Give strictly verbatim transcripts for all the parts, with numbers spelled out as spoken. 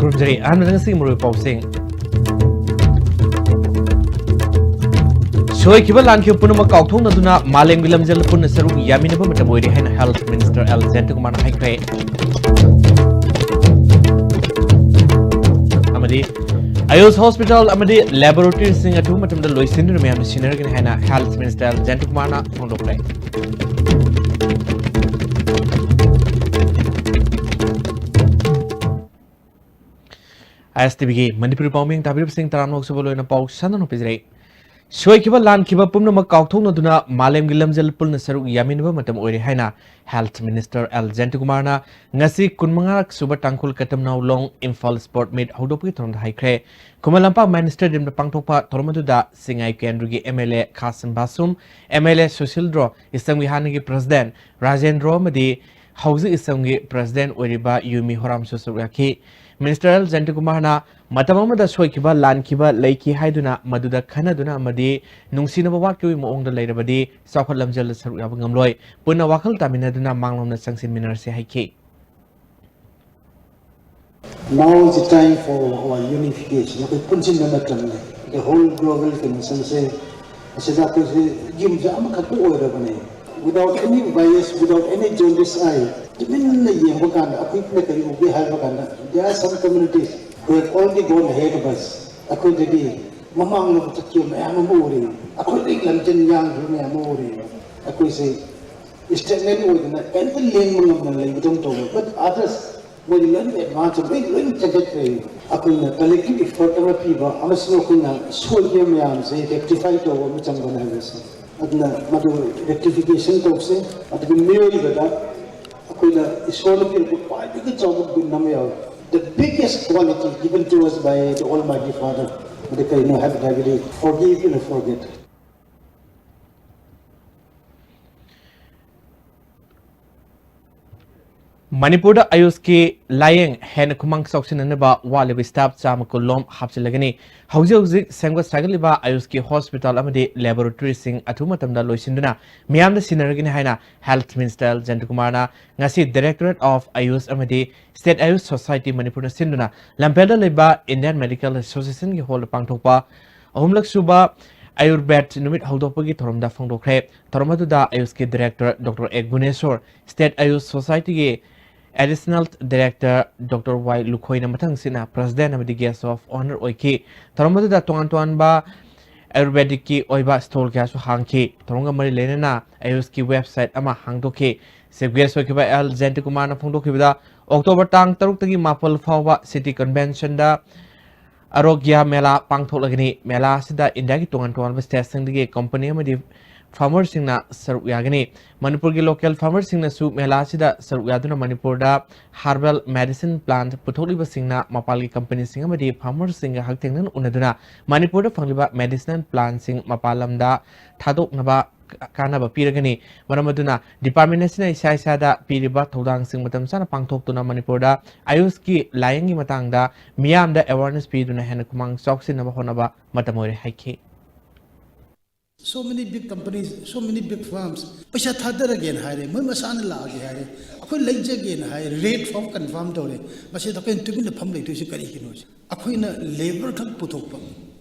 ꯈꯨꯔꯨꯝꯖꯔꯤ꯫ ꯑꯍꯥꯟꯕꯗ ꯉꯁꯤꯒꯤ ꯃꯔꯨꯑꯣꯏꯕ ꯄꯥꯎꯁꯤꯡ꯫ ꯁꯣꯏꯈꯤꯕ ꯂꯥꯟꯈꯤꯕ ꯄꯨꯝꯅꯃꯛ ꯀꯥꯎꯊꯣꯛꯅꯗꯨꯅ ꯃꯥꯂꯦꯝꯒꯤ ꯂꯝꯖꯦꯜꯗ ꯄꯨꯟꯅ ꯁꯔꯨꯛ ꯌꯥꯃꯤꯟꯅꯕ ꯃꯇꯝ ꯑꯣꯏꯔꯦ ꯍꯥꯏꯅ Health Minister ꯑꯦꯜ ꯖꯌꯟꯇꯀꯨꯃꯥꯔꯅ ꯍꯥꯏꯈ꯭ꯔꯦ꯫ ꯑꯃꯗꯤ ꯑꯌꯨꯁ ꯍꯣꯁꯄꯤꯇꯥꯜ ꯑꯃꯗꯤ ꯂꯦꯕꯣꯔꯦꯇꯔꯤꯁꯤꯡ ꯑꯊꯨꯕ ꯃꯇꯝꯗ ꯂꯣꯏꯁꯤꯟꯗꯨꯅ ꯃꯤꯌꯥꯝꯅ ꯁꯤꯟꯅꯔꯒꯅꯤ ꯍꯥꯏꯅ Health Minister ꯑꯦꯜ ꯖꯌꯟꯇꯀꯨꯃꯥꯔꯅ ꯐꯣꯡꯗꯣꯛꯈ꯭ꯔꯦ꯫ ꯑꯥꯏ ꯑꯦꯁ ꯇꯤ ꯚꯤꯒꯤ ꯃꯅꯤꯄꯨꯔꯤ ꯄꯥꯎꯃꯤ ꯇꯥꯕꯤꯔꯤꯕꯁꯤꯡ ꯇꯔꯥꯝꯅ ꯑꯣꯛꯆꯕ ꯂꯣꯏꯅ ꯄꯥꯎ ꯁꯟꯗꯣꯛꯅ ꯄꯤꯖꯔꯤ꯫ ꯁꯣꯏꯈꯤꯕ ꯂꯥꯟꯈꯤꯕ ꯄꯨꯝꯅꯃꯛ ꯀꯥꯎꯊꯣꯛꯅꯗꯨꯅ ꯃꯥꯂꯦꯝꯒꯤ ꯂꯝꯖꯦꯜ ꯄꯨꯟꯅ ꯁꯔꯨꯛ ꯌꯥꯃꯤꯟꯅꯕ ꯃꯇꯝ ꯑꯣꯏꯔꯦ ꯍꯥꯏꯅ Health Minister ꯑꯦꯜ ꯖꯌꯟꯇꯀꯨꯃꯥꯔꯅ ꯉꯁꯤ ꯀꯨꯟꯃꯉꯥꯔꯛ ꯁꯨꯕ ꯇꯥꯡꯈꯨꯜ ꯀꯇꯝꯅꯥꯎ ꯂꯣꯡ ꯏꯝꯐꯥꯜ ꯁ꯭ꯄꯣꯔꯠ ꯃꯤꯠ ꯍꯧꯗꯣꯛꯄꯒꯤ ꯊꯧꯔꯝꯗ ꯍꯥꯏꯈ꯭ꯔꯦ꯫ ꯈꯨꯃꯟ ꯂꯝꯄꯥꯛ ꯃꯦꯟ ꯁ꯭ꯇꯦꯗꯤꯌꯝꯗ ꯄꯥꯡꯊꯣꯛꯄ ꯊꯧꯔꯝ ꯑꯗꯨꯗ ꯁꯤꯡꯉꯥꯏ ꯀꯦꯟꯗ꯭ꯔꯒꯤ M L A Khashim Vashum, M L A Susindro, ꯏꯁꯝꯒꯤ ꯍꯥꯟꯅꯒꯤ ꯄ꯭ꯔꯁꯤꯗꯦꯟ ꯔꯥꯖꯦꯟꯗ꯭ꯔꯣ ꯑꯃꯗꯤ ꯍꯧꯖꯤꯛ ꯏꯁꯝꯒꯤ ꯄ꯭ꯔꯁꯤꯗꯦꯟ ꯑꯣꯏꯔꯤꯕ ꯌꯨꯃꯤ ꯍꯣꯔꯥꯝꯁꯨ ꯁꯔꯨꯛ ꯌꯥꯈꯤ꯫ ꯃꯤꯅꯤꯁꯇꯔ ꯑꯦꯜ ꯖꯌꯟꯇꯀꯨꯃꯥꯔꯅ ꯃꯇꯝ ꯑꯃꯗ ꯁꯣꯏꯈꯤꯕ, ꯂꯥꯟꯈꯤꯕ ꯂꯩꯈꯤ ꯍꯥꯏꯗꯨꯅ ꯃꯗꯨꯗ ꯈꯟꯅꯗꯨꯅ ꯑꯃꯗꯤ ꯅꯨꯡꯁꯤꯅꯕ ꯋꯥꯠꯈꯤꯕꯒꯤ ꯃꯑꯣꯡꯗ ꯂꯩꯔꯕꯗꯤ ꯆꯥꯎꯈꯠ ꯂꯝꯖꯦꯜꯗ ꯁꯔꯨꯛ ꯌꯥꯕ ꯉꯝꯂꯣꯏ꯫ ꯄꯨꯟꯅ ꯋꯥꯈꯜ ꯇꯥꯃꯤꯟꯅꯗꯨꯅ ꯃꯥꯡꯂꯣꯝꯗ ꯆꯪꯁꯤꯟꯃꯤꯟꯅꯔꯁꯤ ꯍꯥꯏꯈꯤ꯫ Now is the time for our unification. ꯑꯩꯈꯣꯏ ꯄꯨꯟꯁꯤꯟꯕ ꯃꯇꯝꯅꯤ꯫ The whole global conditionꯁꯦ ꯑꯁꯤꯗ ꯑꯩꯈꯣꯏꯁꯦ ꯌꯨꯝꯁꯦ ꯑꯃꯈꯛꯇ ꯑꯣꯏꯔꯕꯅꯦ꯫ Without any bias, without any jaundice eye, ꯇꯨꯃꯤꯟꯅ ꯌꯦꯡꯕ ꯀꯥꯟꯗ ꯑꯩꯈꯣꯏꯅ ꯀꯔꯤ ꯎꯒꯦ ꯍꯥꯏꯕ ꯀꯥꯟꯗ, there are some communities who have already gone ahead of us. ꯑꯩꯈꯣꯏꯗꯒꯤ ꯃꯃꯥꯡꯗ ꯆꯠꯈꯤꯕ ꯃꯌꯥꯝ ꯑꯃ ꯎꯔꯤ꯫ ꯑꯩꯈꯣꯏꯗꯒꯤ ꯂꯝꯖꯦꯟ ꯌꯥꯡꯈꯤꯕ ꯃꯌꯥꯝ ꯑꯃ ꯎꯔꯤ꯫ ꯑꯩꯈꯣꯏꯁꯦ stagnant ꯑꯣꯏꯗꯅ ꯀꯔꯤꯝꯇ ꯂꯦꯡꯕ ꯉꯝꯗꯅ ꯂꯩꯕꯗꯧꯅ ꯇꯧꯕ꯫ But others, ꯃꯣꯏꯗꯤ ꯂꯣꯏꯅ advance, ꯃꯣꯏ ꯂꯣꯏꯅ ꯆꯦꯟꯈꯠꯈ꯭ꯔꯦ꯫ ꯑꯩꯈꯣꯏꯅ collective effort ꯑꯃ ꯄꯤꯕ ꯑꯃꯁꯨꯡ ꯑꯩꯈꯣꯏꯅ ꯁꯣꯏꯈꯤꯕ ꯃꯌꯥꯝꯁꯦ rectify ꯇꯧꯕ ꯑꯃ ꯆꯪꯕꯅꯦ ꯍꯥꯏꯕꯁꯦ꯫ ꯑꯗꯨꯅ ꯃꯗꯨ rectification ꯇꯧꯁꯦ꯫ ꯑꯗꯨꯒ ꯃꯤꯑꯣꯏꯕꯗ ꯑꯩꯈꯣꯏꯅ ꯏꯁꯣꯔꯅ ꯄꯤꯔꯛꯄ ꯈ꯭ꯋꯥꯏꯗꯒꯤ ꯆꯥꯎꯕ ꯒꯨꯟ ꯑꯃ ꯌꯥꯎꯏ꯫ The biggest quality given to us by the Almighty Father, ꯃꯗꯨ ꯀꯔꯤꯅꯣ ꯍꯥꯏꯕ ꯇꯥꯔꯒꯗꯤ, forgive and forget꯫ ꯃꯅꯤꯄꯨꯔꯗ ꯑꯌꯨꯁꯀꯤ ꯂꯥꯌꯦꯡ ꯍꯦꯟꯅ ꯈꯨꯃꯥꯡ ꯆꯥꯎꯁꯤꯟꯅꯅꯕ ꯋꯥꯠꯂꯤꯕ staff ꯆꯥꯝꯃ ꯀꯨꯟ ꯂꯣꯝ ꯍꯥꯞꯆꯤꯜꯂꯒꯅꯤ꯫ ꯍꯧꯖꯤꯛ ꯍꯧꯖꯤꯛ ꯁꯦꯝꯒꯠ ꯁꯥꯒꯠꯂꯤꯕ ꯑꯌꯨꯁꯀꯤ hospital ꯑꯃꯗꯤ laboratoryꯁꯤꯡ ꯑꯊꯨꯕ ꯃꯇꯝꯗ ꯂꯣꯏꯁꯤꯟꯗꯨꯅ ꯃꯤꯌꯥꯝꯗ ꯁꯤꯟꯅꯔꯒꯅꯤ ꯍꯥꯏꯅ Health Minister ꯖꯌꯟꯇ ꯀꯨꯃꯥꯔꯅ ꯉꯁꯤ Directorate of Ayush ꯑꯃꯗꯤ State Ayush Society ꯃꯅꯤꯄꯨꯔꯅ ꯁꯤꯟꯗꯨꯅ ꯂꯝꯐꯦꯜꯗ ꯂꯩꯕ Indian Medical Associationꯒꯤ hallꯗ ꯄꯥꯡꯊꯣꯛꯄ ꯑꯍꯨꯝꯂꯛ ꯁꯨꯕ ꯑꯌꯨꯔꯕꯦꯗ ꯅꯨꯃꯤꯠ ꯍꯧꯗꯣꯛꯄꯒꯤ ꯊꯧꯔꯝꯗ ꯐꯣꯡꯗꯣꯛꯈ꯭ꯔꯦ꯫ ꯊꯧꯔꯝ ꯑꯗꯨꯗ ꯑꯌꯨꯁꯀꯤ Director Doctor A Guneshor, State Ayush Societyꯒꯤ Additional Director Doctor Y ꯂꯨꯈꯣꯏꯅ ꯃꯊꯪꯁꯤꯠꯅ President ꯑꯃꯗꯤ Guest of Honour ꯑꯣꯏꯈꯤ꯫ ꯊꯧꯔꯝ ꯑꯗꯨꯗ ꯇꯣꯉꯥꯟ ꯇꯣꯉꯥꯟꯕ ꯑꯌꯨꯔꯕꯦꯗꯤꯛꯀꯤ ꯑꯣꯏꯕ stall ꯀꯌꯥꯁꯨ ꯍꯥꯡꯈꯤ꯫ ꯊꯧꯔꯝꯒ ꯃꯔꯤ ꯂꯩꯅꯅ ꯑꯌꯨꯁꯀꯤ website ꯑꯃ ꯍꯥꯡꯗꯣꯛꯈꯤ꯫ Chief Guest ꯑꯣꯏꯈꯤꯕ ꯑꯦꯜ ꯖꯌꯟꯇ ꯀꯨꯃꯥꯔꯅ ꯐꯣꯡꯗꯣꯛꯈꯤꯕꯗ, October ꯇꯥꯡ ꯇꯔꯨꯛꯇꯒꯤ ꯃꯥꯄꯜ ꯐꯥꯎꯕ City Conventionꯗ ꯑꯔꯣꯒ꯭ꯌ ꯃꯦꯂꯥ ꯄꯥꯡꯊꯣꯛꯂꯒꯅꯤ꯫ ꯃꯦꯂꯥ ꯑꯁꯤꯗ ꯏꯟꯗꯤꯌꯥꯒꯤ ꯇꯣꯉꯥꯟ ꯇꯣꯉꯥꯟꯕ stateꯁꯤꯡꯗꯒꯤ company ꯑꯃꯗꯤ farmerꯁꯤꯡꯅ ꯁꯔꯨꯛ ꯌꯥꯒꯅꯤ꯫ ꯃꯅꯤꯄꯨꯔꯒꯤ local farmerꯁꯤꯡꯅꯁꯨ ꯃꯦꯂꯥ ꯑꯁꯤꯗ ꯁꯔꯨꯛ ꯌꯥꯗꯨꯅ ꯃꯅꯤꯄꯨꯔꯗ herbal medicine plant ꯄꯨꯊꯣꯛꯂꯤꯕꯁꯤꯡꯅ ꯃꯄꯥꯟꯒꯤ companyꯁꯤꯡ ꯑꯃꯗꯤ farmerꯁꯤꯡꯒ ꯍꯛꯊꯦꯡꯅꯅ ꯎꯅꯗꯨꯅ ꯃꯅꯤꯄꯨꯔꯗ ꯐꯪꯂꯤꯕ medicinal plantꯁꯤꯡ ꯃꯄꯥꯟ ꯂꯝꯗ ꯊꯥꯗꯣꯛꯅꯕ ꯀꯥꯟꯅꯕ ꯄꯤꯔꯒꯅꯤ꯫ ꯃꯔꯝ ꯑꯗꯨꯅ department ꯑꯁꯤꯅ ꯏꯁꯥ ꯏꯁꯥꯗ ꯄꯤꯔꯤꯕ ꯊꯧꯗꯥꯡꯁꯤꯡ ꯃꯇꯝ ꯆꯥꯅ ꯄꯥꯡꯊꯣꯛꯇꯨꯅ ꯃꯅꯤꯄꯨꯔꯗ ꯑꯌꯨꯁꯀꯤ ꯂꯥꯌꯦꯡꯒꯤ ꯃꯇꯥꯡꯗ ꯃꯤꯌꯥꯝꯗ awareness ꯄꯤꯗꯨꯅ ꯍꯦꯟꯅ ꯈꯨꯃꯥꯡ ꯆꯥꯎꯁꯤꯟꯅꯕ ꯍꯣꯠꯅꯕ ꯃꯇꯝ ꯑꯣꯏꯔꯦ ꯍꯥꯏꯈꯤ꯫ So many big companies, so many big firms, ꯄꯩꯁꯥ ꯊꯥꯗꯔꯒꯦꯅ ꯍꯥꯏꯔꯦ, ꯃꯣꯏ ꯃꯁꯥꯅ ꯂꯥꯛꯑꯒꯦ ꯍꯥꯏꯔꯦ, ꯑꯩꯈꯣꯏ ꯂꯩꯖꯒꯦꯅ ꯍꯥꯏꯔꯦ, rate ꯐꯥꯎ confirm ꯇꯧꯔꯦ꯫ ꯃꯁꯤꯗ ꯑꯩꯈꯣꯏꯅ ꯇꯨꯃꯤꯟꯅ ꯐꯝ ꯂꯩꯗꯣꯏꯁꯤ ꯀꯔꯤꯒꯤꯅꯣ? ꯑꯩꯈꯣꯏꯅ labour ꯈꯛ ꯄꯨꯊꯣꯛꯄ,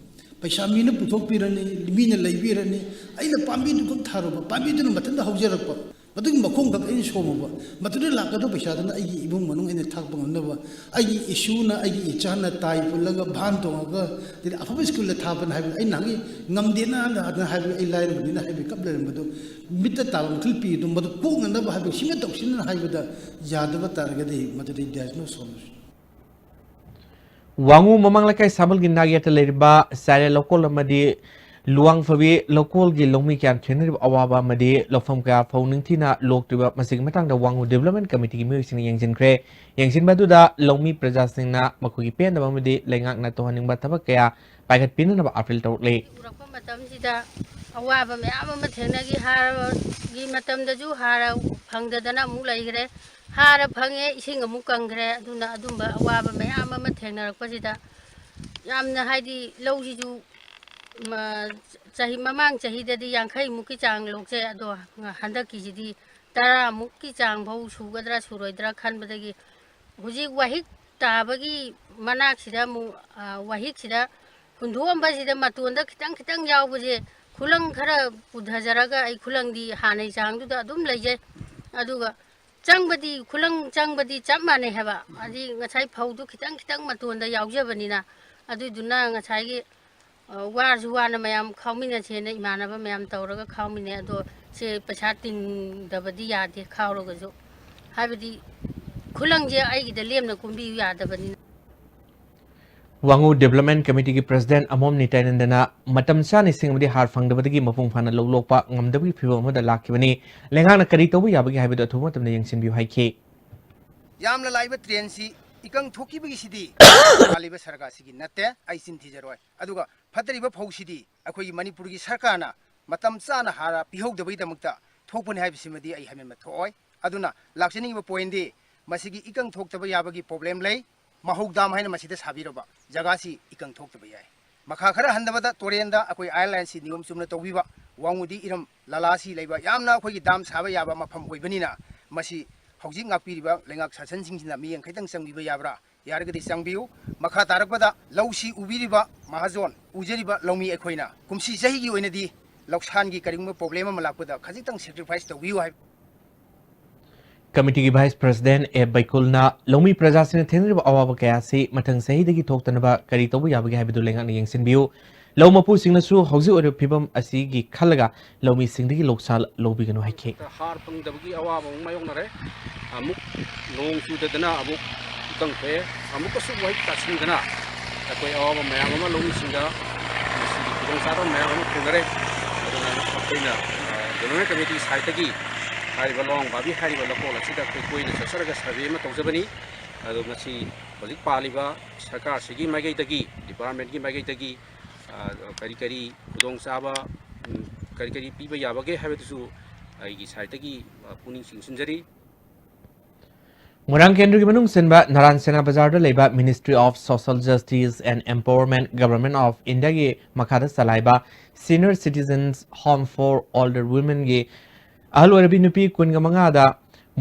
ꯄꯩꯁꯥ ꯃꯤꯅ ꯄꯨꯊꯣꯛꯄꯤꯔꯅꯤ, ꯃꯤꯅ ꯂꯩꯕꯤꯔꯅꯤ, ꯑꯩꯅ ꯄꯥꯝꯕꯤꯗꯨ ꯈꯛ ꯊꯥꯔꯨꯕ, ꯄꯥꯝꯕꯤꯗꯨꯅ ꯃꯊꯟꯇ ꯍꯧꯖꯔꯛꯄ, ꯃꯗꯨꯒꯤ ꯃꯈꯣꯡ ꯈꯛ ꯑꯩꯅ ꯁꯣꯝꯃꯨꯕ, ꯃꯗꯨꯗ ꯂꯥꯛꯀꯗꯧꯕ ꯄꯩꯁꯥꯗꯨꯅ ꯑꯩꯒꯤ ꯏꯃꯨꯡ ꯃꯅꯨꯡ ꯑꯩꯅ ꯊꯥꯛꯄ ꯉꯝꯅꯕ, ꯑꯩꯒꯤ ꯏꯁꯨꯅ ꯑꯩꯒꯤ ꯏꯆꯥꯅ ꯇꯥꯏ ꯄꯨꯜꯂꯒ ꯚꯥꯟ ꯇꯣꯡꯉꯒ ꯑꯗꯩꯗꯤ ꯑꯐꯕ ꯁ꯭ꯀꯨꯜꯗ ꯊꯥꯕꯅ ꯍꯥꯏꯕꯗ ꯑꯩ ꯅꯍꯥꯟꯒꯤ ꯉꯝꯗꯦꯅ ꯍꯥꯏꯕꯗ ꯑꯩ ꯂꯥꯏꯔꯕꯅꯤꯅ ꯍꯥꯏꯕꯒꯤ ꯀꯞ ꯂꯩꯔꯝꯕꯗꯣ ꯃꯤꯠꯇ ꯇꯥꯕ ꯃꯈꯩ ꯄꯤꯗꯨ ꯃꯗꯨ ꯀꯣꯛꯅꯅꯕ ꯍꯥꯏꯕ ꯁꯤꯃ ꯇꯧꯁꯤꯟꯅ ꯍꯥꯏꯕꯗ ꯌꯥꯗꯕ ꯇꯥꯔꯒꯗꯤ ꯃꯗꯨꯗꯤ there is no solution꯫ ꯋꯥꯉꯨ ꯃꯃꯥꯡ ꯂꯩꯀꯥꯏ ꯁꯥꯕꯜꯒꯤ ꯅꯥꯛꯌꯦꯠꯇ ꯂꯩꯔꯤꯕ ꯆꯥꯏꯔꯦꯜ ꯂꯧꯀꯣꯜ ꯑꯃꯗꯤ ꯂꯨꯋꯥꯡꯐꯕꯤ ꯂꯧꯀꯣꯜꯒꯤ ꯂꯧꯃꯤ ꯀꯌꯥꯅ ꯊꯦꯡꯅꯔꯤꯕ ꯑꯋꯥꯕ ꯑꯃꯗꯤ ꯂꯧꯐꯝ ꯀꯌꯥ ꯐꯧ ꯅꯤꯡꯊꯤꯅ ꯂꯣꯛꯇ꯭ꯔꯤꯕ ꯃꯁꯤꯒꯤ ꯃꯇꯥꯡꯗ ꯋꯥꯉꯨ Development Committeeꯒꯤ ꯃꯤꯑꯣꯏꯁꯤꯡꯅ ꯌꯦꯡꯁꯤꯟꯈ꯭ꯔꯦ꯫ ꯌꯦꯡꯁꯤꯟꯕ ꯑꯗꯨꯗ ꯂꯧꯃꯤ ꯄ꯭ꯔꯖꯥꯁꯤꯡꯅ ꯃꯈꯣꯏꯒꯤ ꯄꯦꯟꯗꯕ ꯑꯃꯗꯤ ꯂꯩꯉꯥꯛꯅ ꯇꯧꯍꯟꯅꯤꯡꯕ ꯊꯕꯛ ꯀꯌꯥ ꯄꯥꯏꯈꯠꯄꯤꯅꯅꯕ appeal ꯇꯧꯔꯛꯂꯤ꯫ ꯎꯔꯛꯄ ꯃꯇꯝꯁꯤꯗ ꯑꯋꯥꯕ ꯃꯌꯥꯝ ꯑꯃ ꯊꯦꯡꯅꯈꯤ꯫ ꯍꯥꯔꯒꯤ ꯃꯇꯝꯗꯁꯨ ꯍꯥꯔ ꯐꯪꯗꯗꯅ ꯑꯃꯨꯛ ꯂꯩꯈ꯭ꯔꯦ꯫ ꯍꯥꯔ ꯐꯪꯉꯦ, ꯏꯁꯤꯡ ꯑꯃꯨꯛ ꯀꯪꯈ꯭ꯔꯦ꯫ ꯑꯗꯨꯅ ꯑꯗꯨꯝꯕ ꯑꯋꯥꯕ ꯃꯌꯥꯝ ꯑꯃ ꯊꯦꯡꯅꯔꯛꯄꯁꯤꯗ ꯌꯥꯝꯅ, ꯍꯥꯏꯗꯤ, ꯂꯧꯁꯤꯁꯨ, ꯃ-, ꯆꯍꯤ, ꯃꯃꯥꯡ ꯆꯍꯤꯗꯗꯤ ꯌꯥꯡꯈꯩꯃꯨꯛꯀꯤ ꯆꯥꯡ ꯂꯣꯛꯆꯩ, ꯑꯗꯣ ꯍꯟꯗꯛꯀꯤꯁꯤꯗꯤ ꯇꯔꯥꯃꯨꯛꯀꯤ ꯆꯥꯡ ꯐꯧ ꯁꯨꯒꯗ꯭ꯔꯥ ꯁꯨꯔꯣꯏꯗ꯭ꯔꯥ ꯈꯟꯕꯗꯒꯤ ꯍꯧꯖꯤꯛ ꯋꯥꯍꯤꯛ ꯇꯥꯕꯒꯤ ꯃꯅꯥꯛꯁꯤꯗ ꯑꯃꯨꯛ, ꯑ, ꯋꯥꯍꯤꯛꯁꯤꯗ ꯍꯨꯟꯗꯣꯛꯑꯝꯕꯁꯤꯗ ꯃꯇꯣꯟꯗ ꯈꯤꯇꯪ ꯈꯤꯇꯪ ꯌꯥꯎꯕꯁꯦ ꯈꯨꯂꯪ ꯈꯔ ꯄꯨꯊꯖꯔꯒ ꯑꯩ ꯈꯨꯂꯪꯗꯤ ꯍꯥꯟꯅꯩ ꯆꯥꯡꯗꯨꯗ ꯑꯗꯨꯝ ꯂꯩꯖꯩ꯫ ꯑꯗꯨꯒ ꯆꯪꯕꯗꯤ, ꯈꯨꯂꯪ ꯆꯪꯕꯗꯤ ꯆꯞ ꯃꯥꯟꯅꯩ ꯍꯥꯏꯕ, ꯍꯥꯏꯗꯤ ꯉꯁꯥꯏ ꯐꯧꯗꯨ ꯈꯤꯇꯪ ꯈꯤꯇꯪ ꯃꯇꯣꯟꯗ ꯌꯥꯎꯖꯕꯅꯤꯅ꯫ ꯑꯗꯨꯏꯗꯨꯅ ꯉꯁꯥꯏꯒꯤ, ꯑ, ꯋꯥꯔꯁꯨ ꯋꯥꯅ ꯃꯌꯥꯝ ꯈꯥꯎꯃꯤꯟꯅꯁꯦꯅ ꯏꯃꯥꯟꯅꯕ ꯃꯌꯥꯝ ꯇꯧꯔꯒ ꯈꯥꯎꯃꯤꯟꯅꯩ꯫ ꯑꯗꯣ ꯁꯦ ꯄꯩꯁꯥ ꯇꯤꯡꯗꯕꯗꯤ ꯌꯥꯗꯦ ꯈꯥꯎꯔꯒꯁꯨ, ꯍꯥꯏꯕꯗꯤ ꯈꯨꯂꯪꯁꯦ ꯑꯩꯒꯤꯗ ꯂꯦꯝꯅ ꯀꯨꯝꯕꯤꯌꯨ ꯌꯥꯗꯕꯅꯤꯅ꯫ ꯋꯥꯉꯨ Development Committeeꯒꯤ President ꯑꯃꯣꯝ ꯅꯤꯇꯌꯥꯅꯟꯗꯅ ꯃꯇꯝ ꯆꯥꯅ ꯏꯁꯤꯡ ꯑꯃꯗꯤ ꯍꯥꯔ ꯐꯪꯗꯕꯗꯒꯤ ꯃꯄꯨꯡ ꯐꯥꯅ ꯂꯧ ꯂꯣꯛꯄ ꯉꯝꯗꯕꯒꯤ ꯐꯤꯚꯝ ꯑꯃꯗ ꯂꯥꯛꯈꯤꯕꯅꯤ꯫ ꯂꯩꯉꯥꯛꯅ ꯀꯔꯤ ꯇꯧꯕ ꯌꯥꯕꯒꯦ ꯍꯥꯏꯕꯗꯨ ꯑꯊꯨꯕ ꯃꯇꯝꯗ ꯌꯦꯡꯁꯤꯟꯕꯤꯌꯨ ꯍꯥꯏꯈꯤ꯫ ꯌꯥꯝꯅ ꯂꯥꯛꯏꯕ ꯇ꯭ꯔꯦꯟꯁꯤ ꯏꯀꯪ ꯊꯣꯛꯈꯤꯕꯒꯤꯁꯤꯗꯤ ꯄꯥꯜꯂꯤꯕ ꯁꯔꯀꯥꯔꯁꯤꯒꯤ ꯅꯠꯇꯦ, ꯑꯩ ꯆꯤꯟ ꯊꯤꯖꯔꯣꯏ꯫ ꯑꯗꯨꯒ ꯐꯠꯇꯔꯤꯕ ꯐꯧꯁꯤꯗꯤ ꯑꯩꯈꯣꯏꯒꯤ ꯃꯅꯤꯄꯨꯔꯒꯤ ꯁꯔꯀꯥꯔꯅ ꯃꯇꯝ ꯆꯥꯅ ꯍꯥꯔ ꯄꯤꯍꯧꯗꯕꯒꯤꯗꯃꯛꯇ ꯊꯣꯛꯄꯅꯤ ꯍꯥꯏꯕꯁꯤꯃꯗꯤ ꯑꯩ ꯍꯥꯏꯃꯟꯕ ꯊꯣꯛꯑꯣꯏ꯫ ꯑꯗꯨꯅ ꯂꯥꯛꯆꯅꯤꯡꯉꯤꯕ ꯄꯣꯏꯟꯗꯤ ꯃꯁꯤꯒꯤ ꯏꯀꯪ ꯊꯣꯛꯇꯕ ꯌꯥꯕꯒꯤ ꯄ꯭ꯔꯣꯕ꯭ꯂꯦꯝ ꯂꯩ꯫ ꯃꯍꯧ ꯗꯥꯝ ꯍꯥꯏꯅ ꯃꯁꯤꯗ ꯁꯥꯕꯤꯔꯕ ꯖꯒꯥꯁꯤ ꯏꯀꯪ ꯊꯣꯛꯇꯕ ꯌꯥꯏ꯫ ꯃꯈꯥ ꯈꯔ ꯍꯟꯊꯕꯗ ꯇꯨꯔꯦꯟꯗ ꯑꯩꯈꯣꯏ ꯑꯥꯏꯟ ꯂꯥꯏꯟꯁꯤ ꯅꯤꯌꯣꯝ ꯆꯨꯝꯅ ꯇꯧꯕꯤꯕ, ꯋꯥꯡꯉꯨꯗꯤ ꯏꯔꯝ ꯂꯥꯂꯥꯁꯤ ꯂꯩꯕ ꯌꯥꯝꯅ ꯑꯩꯈꯣꯏꯒꯤ ꯗꯥꯝ ꯁꯥꯕ ꯌꯥꯕ ꯃꯐꯝ ꯑꯣꯏꯕꯅꯤꯅ ꯃꯁꯤ ꯍꯧꯖꯤꯛ ꯉꯥꯛꯄꯤꯔꯤꯕ ꯂꯩꯉꯥꯛ ꯁꯥꯁꯟꯁꯤꯡꯁꯤꯅ ꯃꯤꯠꯌꯦꯡ ꯈꯤꯇꯪ ꯆꯪꯕꯤꯕ ꯌꯥꯕ꯭ꯔꯥ? ꯌꯥꯔꯒꯗꯤ ꯆꯪꯕꯤꯌꯨ꯫ ꯃꯈꯥ ꯇꯥꯔꯛꯄꯗ ꯂꯧꯁꯤ ꯎꯕꯤꯔꯤꯕ ꯃꯍꯥꯖꯣꯟ, ꯎꯖꯔꯤꯕ ꯂꯧꯃꯤ ꯑꯩꯈꯣꯏꯅ ꯀꯨꯝꯁꯤ ꯆꯍꯤꯒꯤ ꯑꯣꯏꯅꯗꯤ ꯂꯧꯁꯥꯟꯒꯤ ꯀꯔꯤꯒꯨꯝꯕ ꯄ꯭ꯔꯣꯕ꯭ꯂꯦꯝ ꯑꯃ ꯂꯥꯛꯄꯗ ꯈꯖꯤꯛꯇꯪ ꯁꯦꯀ꯭ꯔꯤꯐꯥꯏꯁ ꯇꯧꯕꯤꯌꯨ ꯍꯥꯏꯕ꯫ ꯀꯃꯤꯇꯤꯒꯤ Vice President ꯑꯦ ꯕꯩꯀꯨꯜꯅ ꯂꯧꯃꯤ ꯄ꯭ꯔꯖꯥꯁꯤꯡꯅ ꯊꯦꯡꯅꯔꯤꯕ ꯑꯋꯥꯕ ꯀꯌꯥ ꯑꯁꯤ ꯃꯊꯪ ꯆꯍꯤꯗꯒꯤ ꯊꯣꯛꯇꯅꯕ ꯀꯔꯤ ꯇꯧꯕ ꯌꯥꯕꯒꯦ ꯍꯥꯏꯕꯗꯨ ꯂꯩꯉꯥꯛꯅ ꯌꯦꯡꯁꯤꯟꯕꯤꯌꯨ꯫ ꯂꯧ ꯃꯄꯨꯁꯤꯡꯅꯁꯨ ꯍꯧꯖꯤꯛ ꯑꯣꯏꯔꯤꯕ ꯐꯤꯕꯝ ꯑꯁꯤꯒꯤ ꯈꯜꯂꯒ ꯂꯧꯃꯤꯁꯤꯡꯗꯒꯤ ꯂꯧꯁꯥꯜ ꯂꯧꯕꯤꯒꯅꯨ ꯍꯥꯏꯈꯤ꯫ ꯍꯥꯔ ꯐꯪꯗꯕꯒꯤ ꯑꯋꯥꯕ ꯑꯃꯨꯛ ꯃꯥꯌꯣꯛꯅꯔꯦ꯫ ꯑꯃꯨꯛ ꯅꯣꯡ ꯆꯨꯗꯗꯅ ꯑꯃꯨꯛ ꯏꯀꯪ ꯊꯣꯛꯑꯦ꯫ ꯑꯃꯨꯛꯀꯁꯨ ꯋꯥꯍꯤꯛ ꯇꯥꯁꯤꯟꯗꯅ ꯑꯩꯈꯣꯏ ꯑꯋꯥꯕ ꯃꯌꯥꯝ ꯑꯃ ꯂꯧꯃꯤꯁꯤꯡꯗ ꯃꯁꯤꯒꯤ ꯈꯨꯗꯣꯡꯆꯥꯗꯕ ꯃꯌꯥꯝ ꯑꯃ ꯊꯦꯡꯅꯔꯦ꯫ ꯑꯗꯨꯅ ꯑꯩꯈꯣꯏꯅ, ꯑ, Development Committee side-ꯇꯒꯤ ꯍꯥꯏꯔꯤꯕ ꯂꯋꯥꯡ ꯚꯥꯕꯤ ꯍꯥꯏꯔꯤꯕ ꯂꯧꯀꯣꯜ ꯑꯁꯤꯗ ꯑꯩꯈꯣꯏ ꯀꯣꯏꯅ ꯆꯠꯆꯔꯒ survey ꯑꯃ ꯇꯧꯖꯕꯅꯤ꯫ ꯑꯗꯣ ꯃꯁꯤ ꯍꯧꯖꯤꯛ ꯄꯥꯜꯂꯤꯕ ꯁꯔꯀꯥꯔꯁꯤꯒꯤ ꯃꯥꯏꯀꯩꯗꯒꯤ, department-ꯀꯤ ꯃꯥꯏꯀꯩꯗꯒꯤ, ꯑ, ꯀꯔꯤ ꯀꯔꯤ ꯈꯨꯗꯣꯡꯆꯥꯕ ꯀꯔꯤ ꯀꯔꯤ ꯄꯤꯕ ꯌꯥꯕꯒꯦ ꯍꯥꯏꯕꯗꯨꯁꯨ ꯑꯩꯒꯤ ꯁꯥꯏꯠꯇꯒꯤ, ꯑ, ꯄꯨꯛꯅꯤꯡ ꯆꯤꯡꯁꯤꯟꯖꯔꯤ꯫ ꯃꯣꯏꯔꯥꯡ ꯀꯦꯟꯗ꯭ꯔꯒꯤ ꯃꯅꯨꯡ ꯆꯟꯕ ꯅꯥꯔꯥꯟ ꯁꯦꯅꯥ ꯕꯖꯥꯔꯗ ꯂꯩꯕ Ministry of Social Justice and Empowerment, Government of Indiaꯒꯤ ꯃꯈꯥꯗ ꯆꯂꯥꯏꯕ Senior Citizens Home for Older Womenꯒꯤ ꯑꯍꯜ ꯑꯣꯏꯔꯕꯤ ꯅꯨꯄꯤ ꯀꯨꯟꯒ ꯃꯉꯥꯗ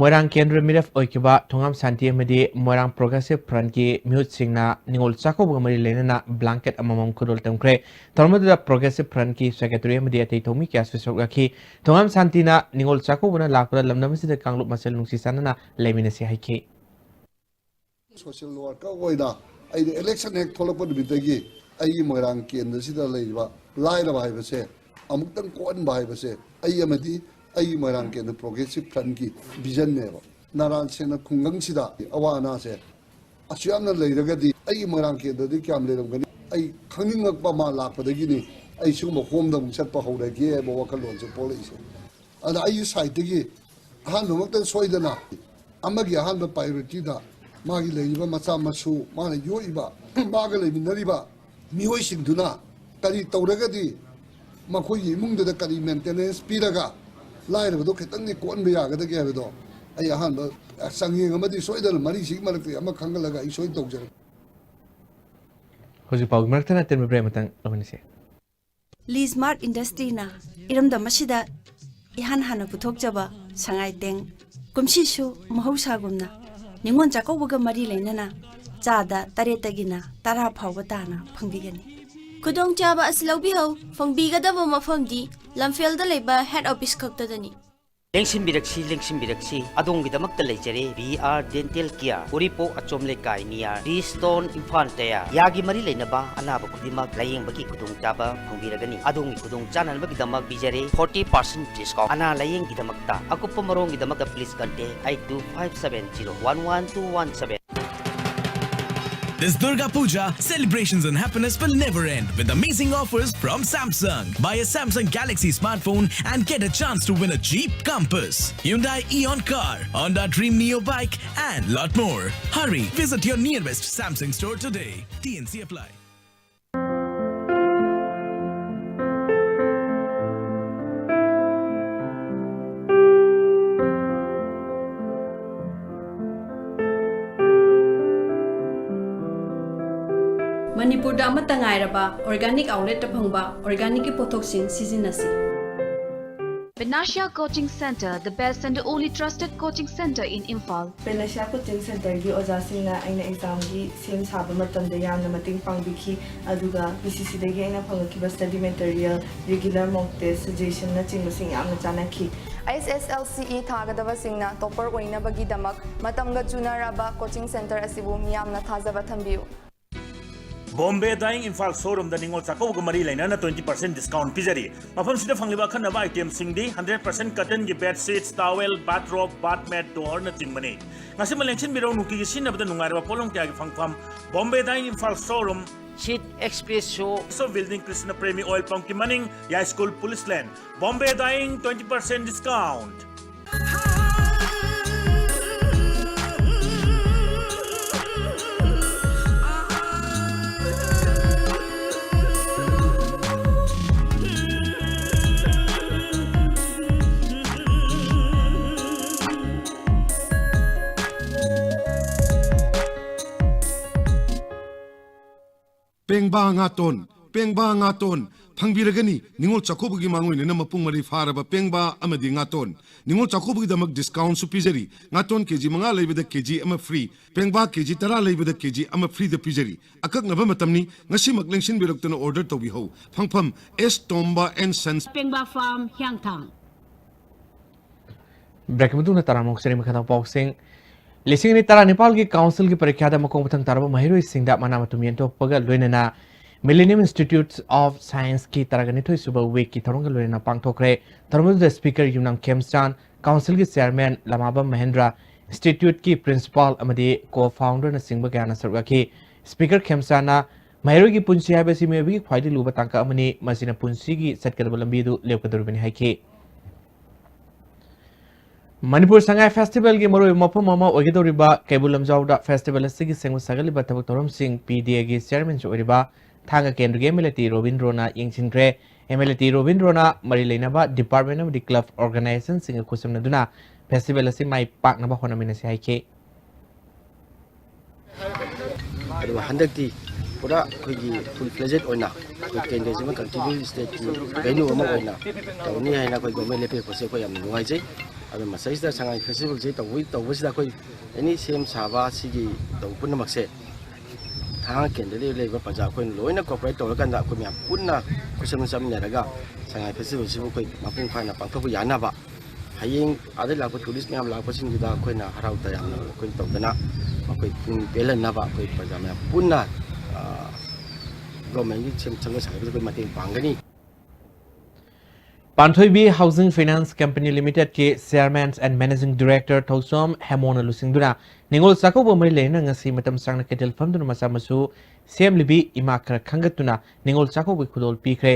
ꯃꯣꯏꯔꯥꯡ ꯀꯦꯟꯗ꯭ꯔ ꯃꯤꯔꯦꯞ ꯑꯣꯏꯈꯤꯕ ꯊꯣꯉꯥꯝ ꯁꯥꯟꯇꯤ ꯑꯃꯗꯤ ꯃꯣꯏꯔꯥꯡ Progressive Frontꯀꯤ ꯃꯤꯍꯨꯠꯁꯤꯡꯅ ꯅꯤꯉꯣꯜ ꯆꯥꯛꯀꯧꯕꯒ ꯃꯔꯤ ꯂꯩꯅꯅ blanket ꯑꯃꯃꯝ ꯈꯨꯗꯣꯜ ꯇꯝꯈ꯭ꯔꯦ꯫ ꯊꯧꯔꯝ ꯑꯗꯨꯗ Progressive Frontꯀꯤ Secretary ꯑꯃꯗꯤ ꯑꯇꯩ ꯊꯧꯃꯤ ꯀꯌꯥꯁꯨ ꯁꯔꯨꯛ ꯌꯥꯈꯤ꯫ ꯊꯣꯉꯥꯝ ꯁꯥꯟꯇꯤꯅ ꯅꯤꯉꯣꯜ ꯆꯥꯛꯀꯧꯕꯅ ꯂꯥꯛꯄꯗ ꯂꯝꯗꯝ ꯑꯁꯤꯗ ꯀꯥꯡꯂꯨꯞ ꯃꯁꯦꯜ ꯅꯨꯡꯁꯤ ꯆꯥꯟꯅꯅ ꯂꯩꯃꯤꯟꯅꯁꯤ ꯍꯥꯏꯈꯤ꯫ Social worker ꯑꯣꯏꯅ ꯑꯩꯅ election ꯍꯦꯛ ꯊꯣꯛꯂꯛꯄ ꯅꯨꯃꯤꯠꯇꯒꯤ ꯑꯩꯒꯤ ꯃꯣꯏꯔꯥꯡ ꯀꯦꯟꯗ꯭ꯔꯁꯤꯗ ꯂꯩꯔꯤꯕ ꯂꯥꯏꯔꯕ ꯍꯥꯏꯕꯁꯦ ꯑꯃꯨꯛꯇꯪ ꯀꯣꯛꯍꯟꯕ ꯍꯥꯏꯕꯁꯦ ꯑꯩ ꯑꯃꯗꯤ ꯑꯩꯒꯤ ꯃꯣꯏꯔꯥꯡ ꯀꯦꯟꯗ꯭ꯔ Progressive Frontꯀꯤ visionꯅꯦꯕ꯫ ꯅꯥꯔꯥꯟ ꯁꯦꯅꯥ ꯈꯨꯡꯒꯪꯁꯤꯗ ꯑꯋꯥ ꯑꯅꯥꯁꯦ ꯑꯁꯨꯛ ꯌꯥꯝꯅ ꯂꯩꯔꯒꯗꯤ ꯑꯩꯒꯤ ꯃꯣꯏꯔꯥꯡ ꯀꯦꯟꯗ꯭ꯔꯗꯤ ꯀꯌꯥꯝ ꯂꯩꯔꯝꯒꯅꯤ? ꯑꯩ ꯈꯪꯅꯤꯡꯉꯛꯄ ꯑꯃ ꯂꯥꯛꯄꯗꯒꯤꯅꯤ ꯑꯩ ꯁꯤꯒꯨꯝꯕ ꯍꯣꯝꯗ ꯑꯃꯨꯛ ꯆꯠꯄ ꯍꯧꯔꯒꯦ ꯍꯥꯏꯕ ꯋꯥꯈꯜꯂꯣꯟꯁꯦ ꯄꯣꯛꯂꯛꯏꯁꯦ꯫ ꯑꯗ ꯑꯩꯒꯤ ꯁꯥꯏꯠꯇꯒꯤ ꯑꯍꯥꯟꯕꯃꯛꯇ ꯁꯣꯏꯗꯅ ꯑꯃꯒꯤ ꯑꯍꯥꯟꯕ priorityꯗ ꯃꯥꯒꯤ ꯂꯩꯔꯤꯕ ꯃꯆꯥ ꯃꯁꯨ, ꯃꯥꯅ ꯌꯣꯛꯏꯕ, ꯃꯥꯒ ꯂꯩꯃꯤꯟꯅꯔꯤꯕ ꯃꯤꯑꯣꯏꯁꯤꯡꯗꯨꯅ ꯀꯔꯤ ꯇꯧꯔꯒꯗꯤ ꯃꯈꯣꯏꯒꯤ ꯏꯃꯨꯡꯗꯨꯗ ꯀꯔꯤ maintenance ꯄꯤꯔꯒ ꯂꯥꯏꯔꯕꯗꯣ ꯈꯤꯇꯪꯗꯤ ꯀꯣꯛꯍꯟꯕ ꯌꯥꯒꯗꯒꯦ ꯍꯥꯏꯕꯗꯣ ꯑꯩ ꯑꯍꯥꯟꯕ ꯆꯥꯡꯌꯦꯡ ꯑꯃꯗꯤ ꯁꯣꯏꯗꯅ ꯃꯔꯤꯁꯤꯒꯤ ꯃꯔꯛꯇꯒꯤ ꯑꯃ ꯈꯪꯒꯠꯂꯒ ꯑꯩ ꯁꯣꯏ ꯇꯧꯖꯔꯛꯀꯦ꯫ ꯍꯧꯖꯤꯛ ꯄꯥꯎꯒꯤ ꯃꯔꯛꯇ ꯅꯠꯇꯦ, break ꯑꯃꯇꯪ ꯂꯧꯍꯟꯁꯤ꯫ Lee Smart Industryꯅ ꯏꯔꯝꯗꯝ ꯑꯁꯤꯗ ꯏꯍꯥꯟ ꯍꯥꯟꯅ ꯄꯨꯊꯣꯛꯆꯕ ꯁꯉꯥꯏ ꯇꯦꯡ ꯀꯨꯝꯁꯤꯁꯨ ꯃꯍꯧꯁꯥꯒꯨꯝꯅ ꯅꯤꯉꯣꯜ ꯆꯥꯛꯀꯧꯕꯒ ꯃꯔꯤ ꯂꯩꯅꯅ ꯆꯥꯗ ꯇꯔꯦꯠꯇꯒꯤꯅ ꯇꯔꯥ ꯐꯥꯎꯕ ꯇꯥꯅ ꯐꯪꯕꯤꯒꯅꯤ꯫ ꯈꯨꯗꯣꯡꯆꯥꯕ ꯑꯁꯤ ꯂꯧꯕꯤꯍꯧ꯫ ꯐꯪꯕꯤꯒꯗꯕ ꯃꯐꯝꯗꯤ ꯂꯝꯐꯦꯜꯗ ꯂꯩꯕ head office ꯈꯛꯇꯗꯅꯤ꯫ ꯂꯦꯡꯁꯤꯟꯕꯤꯔꯛꯁꯤ, ꯂꯦꯡꯁꯤꯟꯕꯤꯔꯛꯁꯤ, ꯑꯗꯣꯝꯒꯤꯗꯃꯛꯇ ꯂꯩꯖꯔꯦ ꯕꯤ ꯑꯥꯔ Dental Care, ꯎꯔꯤꯄꯣꯛ ꯑꯆꯣꯝ ꯂꯩꯀꯥꯏ near T Stone, ꯏꯝꯐꯥꯜ ꯇꯌꯥ꯫ ꯌꯥꯒꯤ ꯃꯔꯤ ꯂꯩꯅꯕ ꯑꯅꯥꯕ ꯈꯨꯗꯤꯡꯃꯛ ꯂꯥꯌꯦꯡꯕꯒꯤ ꯈꯨꯗꯣꯡꯆꯥꯕ ꯐꯪꯕꯤꯔꯒꯅꯤ꯫ ꯑꯗꯣꯝꯒꯤ ꯈꯨꯗꯣꯡ ꯆꯥꯅꯅꯕꯒꯤꯗꯃꯛ ꯄꯤꯖꯔꯦ forty percent discount꯫ ꯑꯅꯥ ꯂꯥꯌꯦꯡꯒꯤꯗꯃꯛꯇ ꯑꯀꯨꯞꯄ ꯃꯔꯣꯜꯒꯤꯗꯃꯛꯇ please contact eight two five seven zero one one two one seven꯫ This Durga Puja, celebrations and happiness will never end with amazing offers from Samsung. Buy a Samsung Galaxy smartphone and get a chance to win a Jeep Compass, Hyundai Eon car, Honda Dream Neo bike, and lot more. Hurry, visit your nearest Samsung store today. T N C apply. ꯃꯅꯤꯄꯨꯔꯗ ꯑꯃꯠꯇ ꯉꯥꯏꯔꯕ organic outletꯇ ꯐꯪꯕ organicꯀꯤ ꯄꯣꯠꯊꯣꯛꯁꯤꯡ ꯁꯤꯖꯤꯟꯅꯁꯤ꯫ Panacea Coaching Center, the best and only trusted coaching center in Imphal. Panacea coaching ꯁꯦꯟꯇꯔꯒꯤ ꯑꯣꯖꯥꯁꯤꯡꯅ ꯑꯩꯅ ꯑꯦꯛꯖꯥꯝꯒꯤ ꯁꯦꯝ ꯁꯥꯕ ꯃꯇꯝꯗ ꯌꯥꯝꯅ ꯃꯇꯦꯡ ꯄꯥꯡꯕꯤꯈꯤ꯫ ꯑꯗꯨꯒ ꯄꯤ ꯁꯤ ꯁꯤꯗꯒꯤ ꯑꯩꯅ ꯐꯪꯂꯛꯈꯤꯕ ꯁ꯭ꯇꯗꯤ ꯃꯦꯇꯔꯤꯌꯦꯜ, ꯔꯤꯒꯨꯂꯔ ꯃꯣꯛ ꯇꯦꯁ, ꯁꯖꯦꯁꯟꯅꯆꯤꯡꯕꯁꯤꯡ ꯌꯥꯝꯅ ꯆꯥꯟꯅꯈꯤ꯫ ꯑꯩꯆ ꯑꯦꯁ ꯑꯦꯜ ꯁꯤ ꯏ ꯊꯥꯒꯗꯕꯁꯤꯡꯅ ꯇꯣꯄꯔ ꯑꯣꯏꯅꯕꯒꯤꯗꯃꯛ ꯃꯇꯝꯒ ꯆꯨꯅꯔꯕ ꯀꯣꯆꯤꯡ ꯁꯦꯟꯇꯔ ꯑꯁꯤꯕꯨ ꯃꯤꯌꯥꯝꯅ ꯊꯥꯖꯕ ꯊꯝꯕꯤꯌꯨ꯫ ꯕꯣꯝꯕꯦ ꯗꯥꯏꯡ ꯏꯝꯐꯥꯜ ꯁꯣꯔꯨꯝꯗ ꯅꯤꯉꯣꯜ ꯆꯥꯛꯀꯧꯕꯒ ꯃꯔꯤ ꯂꯩꯅꯅ twenty percent discount ꯄꯤꯖꯔꯤ꯫ ꯃꯐꯝꯁꯤꯗ ꯐꯪꯂꯤꯕ ꯑꯈꯟꯅꯕ itemꯁꯤꯡꯗꯤ hundred percent cottonꯒꯤ bed sheets, towel, bath robe, bath mat, doorꯅꯆꯤꯡꯕꯅꯤ꯫ ꯉꯁꯤꯃꯛ ꯂꯦꯡꯁꯤꯟꯕꯤꯔꯧ, ꯅꯨꯡꯇꯤꯒꯤ ꯁꯤꯖꯤꯟꯅꯕꯗ ꯅꯨꯡꯉꯥꯏꯔꯕ ꯄꯣꯠꯂꯝ ꯀꯌꯥꯒꯤ ꯐꯪꯐꯝ Bombay Dyeing Imphal showroom, Seat Express Show꯫ ꯁꯣ ꯕꯤꯜꯗꯤꯡ ꯀ꯭ꯔꯤꯁꯅ ꯄ꯭ꯔꯦꯃꯤ ꯑꯣꯏꯜ ꯄꯝꯞꯀꯤ ꯃꯅꯤꯡ, ꯌꯥꯏꯁ꯭ꯀꯨꯜ ꯄꯨꯂꯤꯁ ꯂꯦꯟ꯫ Bombay ꯗꯥꯏꯡ, twenty percent discount꯫ ꯄꯦꯡꯕꯥ ꯉꯥꯇꯣꯟ, ꯄꯦꯡꯕꯥ ꯉꯥꯇꯣꯟ ꯐꯪꯕꯤꯔꯒꯅꯤ꯫ ꯅꯤꯉꯣꯜ ꯆꯥꯛꯀꯧꯕꯒꯤ ꯃꯥꯡꯑꯣꯏꯅꯅ ꯃꯄꯨꯡ ꯃꯔꯩ ꯐꯥꯔꯕ ꯄꯦꯡꯕꯥ ꯑꯃꯗꯤ ꯉꯥꯇꯣꯟ꯫ ꯅꯤꯉꯣꯜ ꯆꯥꯛꯀꯧꯕꯒꯤꯗꯃꯛ discountꯁꯨ ꯄꯤꯖꯔꯤ꯫ ꯉꯥꯇꯣꯟ ꯀꯦ ꯖꯤ ꯃꯉꯥ ꯂꯩꯕꯗ ꯀꯦ ꯖꯤ ꯑꯃ free, ꯄꯦꯡꯕꯥ ꯀꯦ ꯖꯤ ꯇꯔꯥ ꯂꯩꯕꯗ ꯀꯦ ꯖꯤ ꯑꯃ freeꯗ ꯄꯤꯖꯔꯤ꯫ ꯑꯀꯛꯅꯕ ꯃꯇꯝꯅꯤ, ꯉꯁꯤꯃꯛ ꯂꯦꯡꯁꯤꯟꯕꯤꯔꯛꯇꯨꯅ order ꯇꯧꯕꯤꯍꯧ꯫ ꯐꯪꯐꯝ, ꯑꯦꯁ ꯇꯣꯝꯕ and Sons꯫ ꯄꯦꯡꯕꯥ ꯐꯥꯔꯝ, ꯍꯤꯌꯥꯡꯊꯥꯡ꯫ ꯕ꯭ꯔꯦꯛꯀꯤ ꯃꯇꯨꯡꯗ ꯇꯔꯥꯃꯨꯛ ꯁꯦꯔꯤ ꯃꯈꯥꯗ ꯄꯥꯎꯁꯤꯡ꯫ ꯂꯤꯁꯤꯡ ꯑꯅꯤ ꯇꯔꯥꯅꯤꯄꯥꯜꯒꯤ ꯀꯥꯎꯟꯁꯤꯜꯒꯤ ꯄꯔꯤꯈ꯭ꯌꯥꯗ ꯃꯈꯣꯡ ꯃꯊꯪ ꯇꯥꯔꯕ ꯃꯍꯩꯔꯣꯏꯁꯤꯡꯗ ꯃꯅꯥ ꯃꯊꯨꯝ ꯌꯦꯟꯊꯣꯛꯄꯒ ꯂꯣꯏꯅꯅ Millennium Institute of Scienceꯀꯤ ꯇꯔꯥꯒ ꯅꯤꯊꯣꯏ ꯁꯨꯕ weekꯀꯤ ꯊꯧꯔꯝꯒ ꯂꯣꯏꯅꯅ ꯄꯥꯡꯊꯣꯛꯈ꯭ꯔꯦ꯫ ꯊꯧꯔꯝ ꯑꯗꯨꯗ speaker ꯌꯨꯝꯅꯥꯝ ꯈꯦꯝꯆꯥꯟ, ꯀꯥꯎꯟꯁꯤꯜꯒꯤ chairman ꯂꯃꯥꯕꯝ ꯃꯍꯦꯟꯗ꯭ꯔ, instituteꯀꯤ principal ꯑꯃꯗꯤ co-founderꯅꯆꯤꯡꯕ ꯀꯌꯥꯅ ꯁꯔꯨꯛ ꯌꯥꯈꯤ꯫ Speaker ꯈꯦꯝꯆꯥꯟꯅ ꯃꯍꯩꯔꯣꯏꯒꯤ ꯄꯨꯟꯁꯤ ꯍꯥꯏꯕꯁꯤ ꯃꯤꯑꯣꯏꯕꯒꯤ ꯈ꯭ꯋꯥꯏꯗꯒꯤ ꯂꯨꯕ ꯇꯥꯡꯀꯛ ꯑꯃꯅꯤ, ꯃꯁꯤꯅ ꯄꯨꯟꯁꯤꯒꯤ ꯆꯠꯀꯗꯕ ꯂꯝꯕꯤ ꯑꯗꯨ ꯂꯦꯞꯀꯗꯧꯔꯤꯕꯅꯤ ꯍꯥꯏꯈꯤ꯫ ꯃꯅꯤꯄꯨꯔ ꯁꯉꯥꯏ ꯐꯦꯁꯇꯤꯚꯦꯜꯒꯤ ꯃꯔꯨꯑꯣꯏꯕ ꯃꯐꯝ ꯑꯃ ꯑꯣꯏꯒꯗꯧꯔꯤꯕ ꯀꯩꯕꯨꯜ ꯂꯝꯖꯥꯎꯗ ꯐꯦꯁꯇꯤꯚꯦꯜ ꯑꯁꯤꯒꯤ ꯁꯦꯝꯒꯠ ꯁꯥꯒꯠꯂꯤꯕ ꯊꯕꯛ ꯊꯧꯔꯝꯁꯤꯡ ꯄꯤ ꯗꯤ ꯑꯦꯒꯤ ꯆꯤꯌꯔꯃꯦꯟꯁꯨ ꯑꯣꯏꯔꯤꯕ ꯊꯥꯡꯒ ꯀꯦꯟꯗ꯭ꯔꯒꯤ ꯑꯦꯝ ꯑꯦꯜ ꯑꯦ ꯇꯤ ꯔꯣꯕꯤꯟꯗ꯭ꯔꯣꯅ ꯌꯦꯡꯁꯤꯟꯈ꯭ꯔꯦ꯫ ꯑꯦꯝ ꯑꯦꯜ ꯑꯦ ꯇꯤ ꯔꯣꯕꯤꯟꯗ꯭ꯔꯣꯅ ꯃꯔꯤ ꯂꯩꯅꯕ ꯗꯤꯄꯥꯔꯠꯃꯦꯟ ꯑꯃꯗꯤ ꯀ꯭ꯂꯕ ꯑꯣꯔꯒꯅꯥꯏꯖꯦꯁꯟꯁꯤꯡꯒ ꯈꯨꯠꯁꯝꯅꯗꯨꯅ ꯐꯦꯁꯇꯤꯚꯦꯜ ꯑꯁꯤ ꯃꯥꯏ ꯄꯥꯛꯅꯕ ꯍꯣꯠꯅꯃꯤꯟꯅꯁꯤ ꯍꯥꯏꯈꯤ꯫ ꯑꯗꯨꯒ ꯍꯟꯗꯛꯇꯤ ꯄꯨꯔꯥ ꯑꯩꯈꯣꯏꯒꯤ ꯐꯨꯜ ꯐ꯭ꯂꯦꯖꯦꯠ ꯑꯣꯏꯅ ꯑꯩꯈꯣꯏ ꯀꯦꯟꯗ꯭ꯔꯁꯤꯃ ꯀꯟꯇ꯭ꯔꯤꯕ꯭ꯌꯨꯁꯟ ꯁ꯭ꯇꯦꯠꯀꯤ ꯚꯦꯅ꯭ꯌꯨ ꯑꯃ ꯑꯣꯏꯅ ꯇꯧꯅꯤ ꯍꯥꯏꯅ ꯑꯩꯈꯣꯏ ꯒꯣꯔꯃꯦꯟ ꯂꯦꯞꯄꯤꯔꯛꯄꯁꯦ ꯑꯩꯈꯣꯏ ꯌꯥꯝꯅ ꯅꯨꯡꯉꯥꯏꯖꯩ꯫ ꯑꯗꯨꯅ ꯃꯁꯤꯗꯩꯁꯤꯗ ꯁꯉꯥꯏ ꯐꯦꯁꯇꯤꯚꯦꯜꯁꯦ ꯇꯧꯕ ꯇꯧꯕꯁꯤꯗ ꯑꯩꯈꯣꯏ ꯑꯦꯅꯤ ꯁꯦꯝ ꯁꯥꯕ ꯁꯤꯒꯤ ꯇꯧꯕ ꯄꯨꯝꯅꯃꯛꯁꯦ ꯊꯥꯡꯒ ꯀꯦꯟꯗ꯭ꯔꯗ ꯂꯩꯔꯤꯕ ꯄ꯭ꯔꯖꯥ ꯑꯩꯈꯣꯏꯅ ꯂꯣꯏꯅ ꯀꯣꯑꯣꯄꯔꯦꯠ ꯇꯧꯔꯀꯥꯟꯗ ꯑꯩꯈꯣꯏ ꯃꯌꯥꯝ ꯄꯨꯟꯅ ꯈꯨꯠꯁꯝꯅ ꯆꯠꯃꯤꯟꯅꯔꯒ ꯁꯉꯥꯏ ꯐꯦꯁꯇꯤꯚꯦꯜꯁꯤꯕꯨ ꯑꯩꯈꯣꯏ ꯃꯄꯨꯡ ꯐꯥꯅ ꯄꯥꯡꯊꯣꯛꯄ ꯌꯥꯅꯕ, ꯍꯌꯦꯡ ꯑꯥꯗ ꯂꯥꯛꯄ ꯇꯨꯔꯤꯁ ꯃꯌꯥꯝ ꯂꯥꯛꯄꯁꯤꯡꯗꯨꯗ ꯑꯩꯈꯣꯏꯅ ꯍꯔꯥꯎ ꯇꯌꯥꯝꯅ ꯑꯩꯈꯣꯏ ꯇꯧꯗꯅ ꯃꯈꯣꯏ ꯄꯨꯛꯅꯤꯡ ꯄꯦꯜꯍꯟꯅꯕ ꯑꯩꯈꯣꯏ ꯄ꯭ꯔꯖꯥ ꯃꯌꯥꯝ ꯄꯨꯟꯅ, ꯑ, ꯒꯣꯔꯃꯦꯟꯒꯤ ꯁꯦꯝ ꯁꯪꯒ ꯁꯥꯒꯠꯄꯗ ꯑꯩꯈꯣꯏ ꯃꯇꯦꯡ ꯄꯥꯡꯒꯅꯤ꯫ ꯄꯥꯟꯊꯣꯏꯕꯤ Housing Finance Company Limited ꯀꯤ Chairman and Managing Director ꯊꯧꯁꯣꯝ ꯍꯦꯃꯣꯅ ꯂꯨꯆꯤꯡꯗꯨꯅ ꯅꯤꯉꯣꯜ ꯆꯥꯛꯀꯧꯕ ꯃꯔꯤ ꯂꯩꯅꯅ ꯉꯁꯤ ꯃꯇꯝ ꯁꯥꯡꯅ ꯀꯩꯊꯦꯜ ꯐꯝꯗꯨꯅ ꯃꯆꯥ ꯃꯁꯨ ꯁꯦꯝꯂꯤꯕꯤ ꯏꯃꯥ ꯈꯔ ꯈꯟꯒꯠꯇꯨꯅ ꯅꯤꯉꯣꯜ ꯆꯥꯛꯀꯧꯕꯒꯤ ꯈꯨꯗꯣꯜ ꯄꯤꯈ꯭ꯔꯦ꯫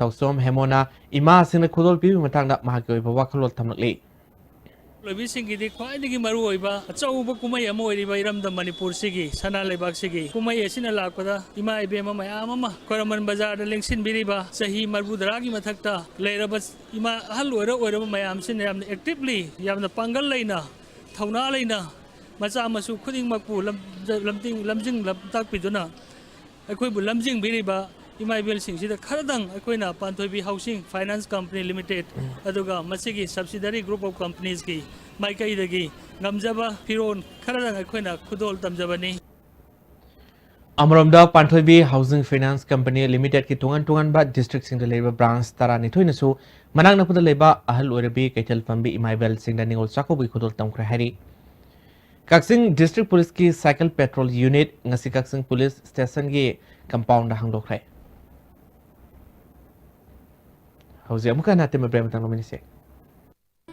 ꯊꯧꯁꯣꯝ ꯍꯦꯃꯣꯅ ꯏꯃꯥꯁꯤꯡꯅ ꯈꯨꯗꯣꯜ ꯄꯤꯕꯒꯤ ꯃꯇꯥꯡꯗ ꯃꯍꯥꯛꯀꯤ ꯑꯣꯏꯕ ꯋꯥꯈꯜꯂꯣꯟ ꯊꯝꯂꯛꯂꯤ꯫ ꯂꯣꯏꯕꯤꯁꯤꯡꯒꯤꯗꯤ ꯈ꯭ꯋꯥꯏꯗꯒꯤ ꯃꯔꯨ ꯑꯣꯏꯕ ꯑꯆꯧꯕ ꯀꯨꯝꯍꯩ ꯑꯃ ꯑꯣꯏꯔꯤꯕ ꯏꯔꯝꯗꯝ ꯃꯅꯤꯄꯨꯔꯁꯤꯒꯤ, ꯁꯅꯥ ꯂꯩꯕꯥꯛꯁꯤꯒꯤ ꯀꯨꯝꯍꯩ ꯑꯁꯤꯅ ꯂꯥꯛꯄꯗ ꯏꯃꯥ ꯏꯕꯦꯝꯃ ꯃꯌꯥꯝ ꯑꯃ ꯈ꯭ꯋꯥꯏꯔꯝꯕꯟ ꯕꯖꯥꯔꯗ ꯂꯦꯡꯁꯤꯟꯕꯤꯔꯤꯕ ꯆꯍꯤ ꯃꯔꯤꯐꯨ ꯇꯔꯥꯒꯤ ꯃꯊꯛꯇ ꯂꯩꯔꯕ ꯏꯃꯥ ꯑꯍꯜ ꯑꯣꯏꯔ ꯑꯣꯏꯔꯕ ꯃꯌꯥꯝꯁꯤꯅ ꯌꯥꯝꯅ ꯑꯦꯛꯇꯤꯚꯂꯤ, ꯌꯥꯝꯅ ꯄꯥꯡꯒꯜ ꯂꯩꯅ, ꯊꯧꯅꯥ ꯂꯩꯅ ꯃꯆꯥ ꯃꯁꯨ ꯈꯨꯗꯤꯡꯃꯛꯄꯨ ꯂꯝ-, ꯂꯝꯇꯤꯡ-, ꯂꯝꯖꯤꯡ ꯂꯝꯇꯥꯛꯄꯤꯗꯨꯅ ꯑꯩꯈꯣꯏꯕꯨ ꯂꯝꯖꯤꯡꯕꯤꯔꯤꯕ ꯏꯃꯥ ꯏꯕꯦꯜꯁꯤꯡꯁꯤꯗ ꯈꯔꯗꯪ ꯑꯩꯈꯣꯏꯅ ꯄꯥꯟꯊꯣꯏꯕꯤ Housing Finance Company Limited ꯑꯗꯨꯒ ꯃꯁꯤꯒꯤ subsidiary group of companies ꯀꯤ ꯃꯥꯏꯀꯩꯗꯒꯤ ꯉꯝꯖꯕ ꯐꯤꯔꯣꯜ ꯈꯔꯗꯪ ꯑꯩꯈꯣꯏꯅ ꯈꯨꯗꯣꯜ ꯇꯝꯖꯕꯅꯤ꯫ ꯑꯃꯔꯣꯝꯗ ꯄꯥꯟꯊꯣꯏꯕꯤ Housing Finance Company Limited ꯀꯤ ꯇꯣꯉꯥꯟ ꯇꯣꯉꯥꯟꯕ district ꯁꯤꯡꯗ ꯂꯩꯕ branch ꯇꯔꯥꯅꯤꯊꯣꯏꯅꯁꯨ ꯃꯅꯥꯛ ꯅꯛꯄꯗ ꯂꯩꯕ ꯑꯍꯜ ꯑꯣꯏꯔꯕꯤ ꯀꯩꯊꯦꯜ ꯐꯝꯕꯤ ꯏꯃꯥ ꯏꯕꯦꯜꯁꯤꯡꯗ ꯅꯤꯉꯣꯜ ꯆꯥꯛꯀꯧꯕꯒꯤ ꯈꯨꯗꯣꯜ ꯇꯝꯈ꯭ꯔꯦ ꯍꯥꯏꯔꯤ꯫ ꯀꯛꯆꯤꯡ District Police ꯀꯤ Cycle Patrol Unit ꯉꯁꯤ ꯀꯛꯆꯤꯡ Police Station ꯒꯤ compound ꯗ ꯍꯥꯡꯗꯣꯛꯈ꯭ꯔꯦ꯫ ꯍꯧꯖꯤꯛ ꯑꯃꯨꯛꯀ ꯍꯟꯅ ꯑꯇꯦꯟꯕ break ꯃꯇꯥꯡ ꯂꯧꯃꯤꯟꯅꯁꯤ꯫